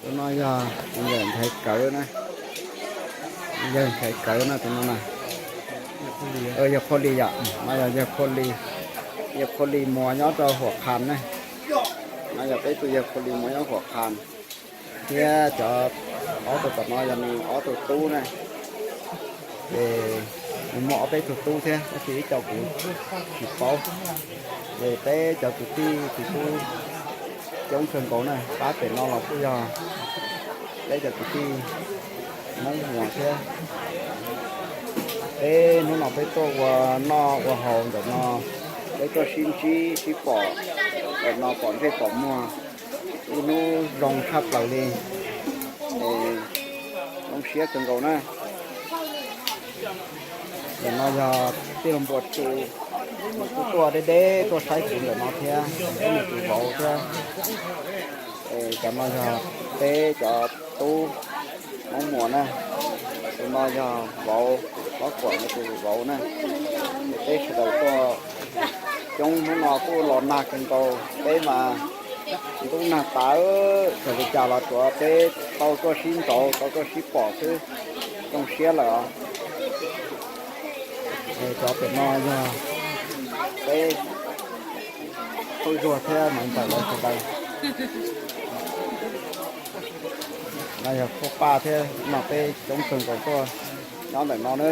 Tus no yog tus yawg Nchaiv Kawv na, yawg Nchaiv Kawv na tus no na. Yawg Qhua Lis yom, no yog yawg Qhua Lis, yawg Qhua Lis Muas nyob rau Huam Qhas na. No yog peb tus yawg Qhua Lis Muas nyob Huam Qhas, thiab cov ob tug tom no yog nws ob tug tub na. Ces nws muaj ob peb tug tub thiab tab sis ib co kuv tsis paub. Ces peb cov kwv tij tus tub coob kawg nkaus na, pab pem no los kuj yog peb cov kwv tij Hmoob Muas thiab. Peb hnub no peb tuaj ua noj ua haus ntawm no, peb tuaj sib ntsib sib pom ntawm no pom ntsej pom muag, ib hnub zoo tshaj plaws li, zoo siab kawg nkaus na. Ntawm no yog tij laug Npua Tsu, nws kuj tuaj deb deb tuaj saib kuv ntawm no thiab, saib nws tus vauv thiab. Cov no yog peb cov tub Hmoob Muas na, tus no yog vauv, Hlob Kuam nws tus vauv na. Ces peb sawv daws tuaj coob, hnub no kuj los nag kawg nkaus, peb mas ntub nag tas, txawm li cas los tsuav peb tau tuaj sib ntsib tau tuaj sib pom xwb, zoo siab lawm os. Cov pem no yog peb Phooj Zuag thiab Maiv Ntxawm lawv sawv daws. No yog Phuaj Paj thiab, no peb coob kawg nkaus tuaj nyob ntawm no na.